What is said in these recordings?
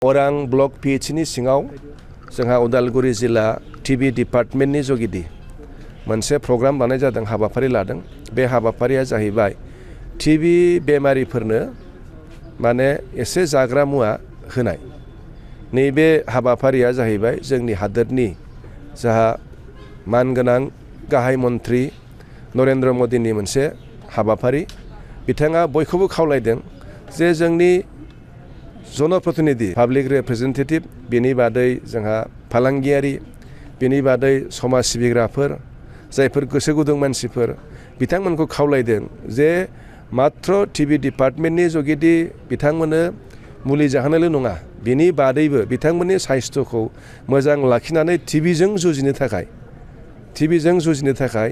अरां ब्लक PHनि सिङाव जोंहा उदालगुरि जिल्ला टिबि डिपार्टमेन्टनि जगिदि मोनसे प्रग्राम लानाय जादों, हाबाफारि लादों। बे हाबाफारिया जाहैबाय टिबि बेमारिफोरनो माने एसे जाग्रा मुवा होनाय। नैबे हाबाफारिया जाहैबाय जोंनि हादोरनि जाहा मानगोनां गाहाय मन्त्रि नरेन्द्र मदिनि मोनसे हाबाफारि। बिथाङा बयखौबो खावलायदों जे जोंनि जनप्रतिनिधि पाब्लिक रिप्रेजेन्टेटिभ, बेनि बादै जोंहा फालांगियारि, बेनि बादै समाज सिबिग्राफोर, जायफोर गोसो गुदुं मानसिफोर, बिथांमोनखौ खावलायदों जे मात्र टिबि डिपार्टमेन्टनि जगिदि बिथांमोननो मुलि जाहोनायल' नङा, बेनि बादैबो बिथांमोननि साइस्थ'खौ मोजां लाखिनानै टिबिजों जुजिनो थाखाय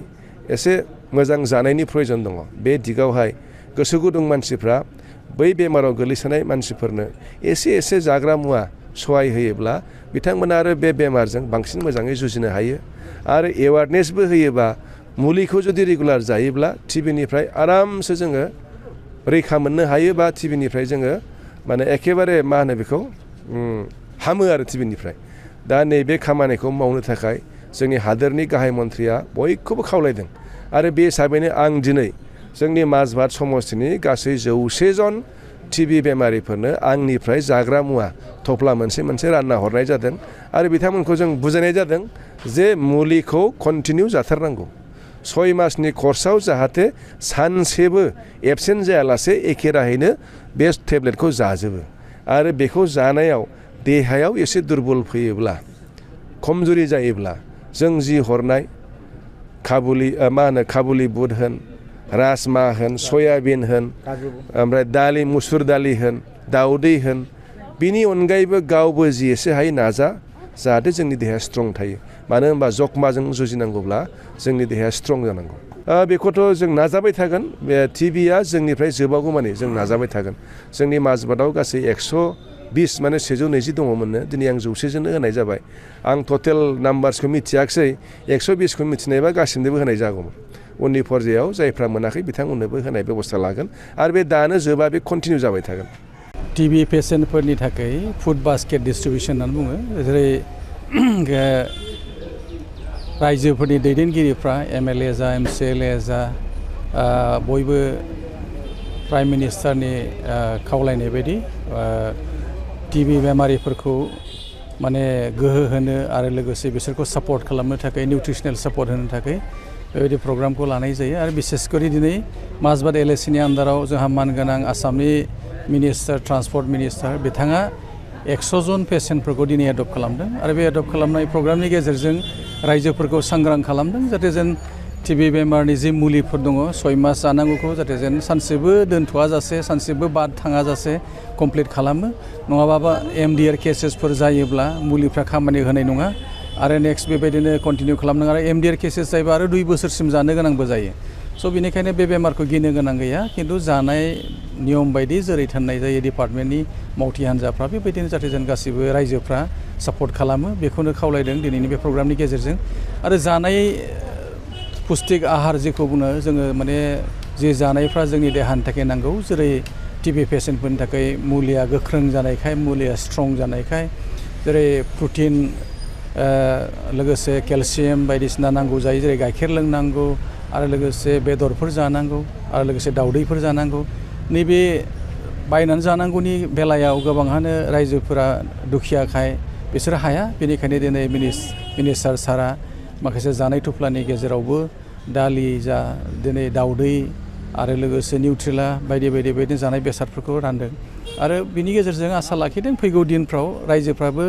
एसे मोजां जानायनि प्रयजन दङ। बे दिगावहाय गोसो गुदुं मानसिफ्रा बै बेमाराव गोलैसोनाय मानसिफोरनो एसे जाग्रा मुवा सहाय होयोब्ला बिथांमोना आरो बे बेमारजों बांसिन मोजाङै जुजिनो हायो। आरो एवारनेसबो होयोबा मुलिखौ जुदि रेगुलार जायोब्ला टिबिनिफ्राय आरामसे जोङो रैखा मोननो हायो, बा टिबिनिफ्राय जोङो माने एखेबारे मा होनो बेखौ हामो आरो टिबिनिफ्राय। दा नैबे खामानिखौ मावनो थाखाय जोंनि हादोरनि गाहाय मन्थ्रिया बयखौबो खावलायदों। आरो बे हिसाबैनो आं दिनै जोंनि माजबाद समस्तिनि गासै 100 जन टिबि बेमारिफोरनो आंनिफ्राय जाग्रा मुवा थफ्ला मोनसे रानना हरनाय जादों। आरो बिथांमोनखौ जों बुजायनाय जादों जे मुलिखौ कन्टिनिउ जाथारनांगौ। 6 मासनि कर्सआव जाहाथे सानसेबो एबसेन्ट जायालासे एखे राहैनो बे टेब्लेटखौ जाजोबो। आरो बेखौ जानायाव देहायाव एसे दुरबल फैयोब्ला, खमजुरि जायोब्ला जों जि हरनाय काबुलि बुट होन, राजमा होन, सयाबिन होन, ओमफ्राय दालि, मुसुर दालि होन, दाउदै होन, बिनि अनगायैबो गावबो जि एसे हायो नाजा, जाहाथे जोंनि देहाया स्ट्रं थायो। मानो होनबा जखमाजों जुजिनांगौब्ला जोंनि देहाया स्ट्रं जानांगौ। बेखौथ' जों नाजाबाय थागोन। बे टिबिया जोंनिफ्राय जोबागौमानि जों नाजाबाय थागोन। जोंनि माजबादाव गासै 120 माने 120 दङमोननो, दिनै आं 100 जोंनो होनाय जाबाय। आं टटेल नाम्बार्सखौ मिथियाखिसै, 120खौ मिथिनायबा गासिनोबो होनाय जागौमोन। उननि पर्यायाव जायफ्रा मोनाखै बिथांमोननोबो होनाय बेबस्था लागोन। आरो बे दानो जोबा, बे कन्टिनिउ जाबाय थागोन। टिबि पेसेन्टफोरनि थाखाय फुड बास्केट डिस्ट्रिबिउसन होननानै बुङो। जेरै रायजोफोरनि दैदेनगिरिफ्रा MLA जा, MCLA जा, बयबो प्राइम मिनिस्टारनि खावलायनाय बायदि टिबि बेमारिफोरखौ माने गोहो होनो आरो लोगोसे बिसोरखौ सापर्ट खालामनो थाखाय, निउट्रिसनेल सापर्ट होनो थाखाय बेबायदि प्रग्रामखौ लानाय जायो। आरो बिसेसकरि दिनै माजबाद LACनि आन्दाराव जोंहा मानगोनां आसामनि मिनिस्टार, ट्रान्सपर्ट मिनिस्टार, बिथाङा 100 जन पेसेन्टफोरखौ दिनै एडप्ट खालामदों। आरो बे एडप्ट खालामनाय प्रग्रामनि गेजेरजों रायजोफोरखौ सांग्रां खालामदों, जाहाथे जेन टिबि बेमारनि जि मुलिफोर दङ 6 मास जानांगौखौ जाहाथे जेन सानसेबो दोनथ'आ जासे, सानसेबो बाद थाङा जासे कमप्लिट खालामो। नङाबाबा MDR केसेसफोर जायोब्ला मुलिफ्रा खामानि होनाय नङा। आरो नेक्स्ट बेबायदिनो कन्टिनिउ खालामनांगौ। आरो MDR केसेस जायोबा आरो 2 बोसोरसिम जानो गोनांबो जायो। स' बेनिखायनो बे बेमारखौ गिनो गोनां गैया। खिन्थु जानाय नियम बायदि जेरै थिननाय जायो डिपार्टमेन्टनि मावथि हान्जाफ्रा, बेबायदिनो जाहाथे जों गासैबो रायजोफ्रा सापर्ट खालामो, बेखौनो खावलायदों दिनैनि बे प्रग्रामनि गेजेरजों। आरो जानाय पुष्टिक आहार जेखौ बुङो जोङो, माने जे जानायफ्रा जोंनि देहानि थाखाय नांगौ, जेरै टिबि पेसेन्टफोरनि थाखाय मुलिया गोख्रों जानायखाय, मुलिया स्ट्रं जानायखाय, जेरै प्रटिन लोगोसे केलसियाम बायदिसिना नांगौ जायो, जेरै गाइखेर लोंनांगौ, आरो लोगोसे बेदरफोर जानांगौ, आरो लोगोसे दाउदैफोर जानांगौ। नैबे बायनानै जानांगौनि बेलायाव गोबाङानो रायजोफोरा दुखियाखाय बिसोर हाया। बेनिखायनो दिनै मिनिस्टार सारा माखासे जानाय थुफ्लानि गेजेरावबो दालि जा, दिनै दाउदै, आरो लोगोसे निउट्रिला बायदि जानाय बेसादफोरखौ रानदों। आरो बिनि गेजेरजों आसा लाखिदों फैगौ दिनफ्राव रायजोफ्राबो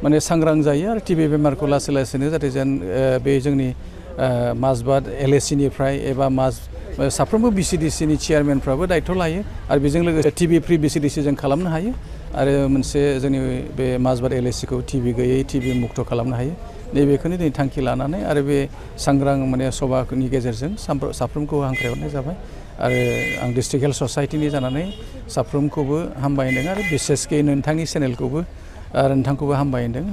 माने सांग्रां जायो आरो टिबि बेमारखौ लासैनो जाहाथे जेन बे जोंनि माजबाद LACनिफ्राय एबा साफ्रोमबो BCDCनि चेयारमेनफ्राबो दायथ' लायो। आरो बेजों लोगोसे टिबि फ्रि BCDC जों खालामनो हायो। आरो मोनसे जोंनि बे माजबाद LACखौ टिबि गैयै, टिबि मुक्त खालामनो हायो। नैबेखौनो दिनै थांखि लानानै आरो बे सांग्रां माने सभानि गेजेरजों साफ्रोमखौ हांख्रायहरनाय जाबाय। आरो आं डिस्ट्रिक्ट हेल्थ ससाइटिनि जानानै साफ्रोमखौबो हामबाय होनदों। आरो बिसेसकै नोंथांनि चेनेलखौबो आरो नोंथांखौबो हामबाय होनदों।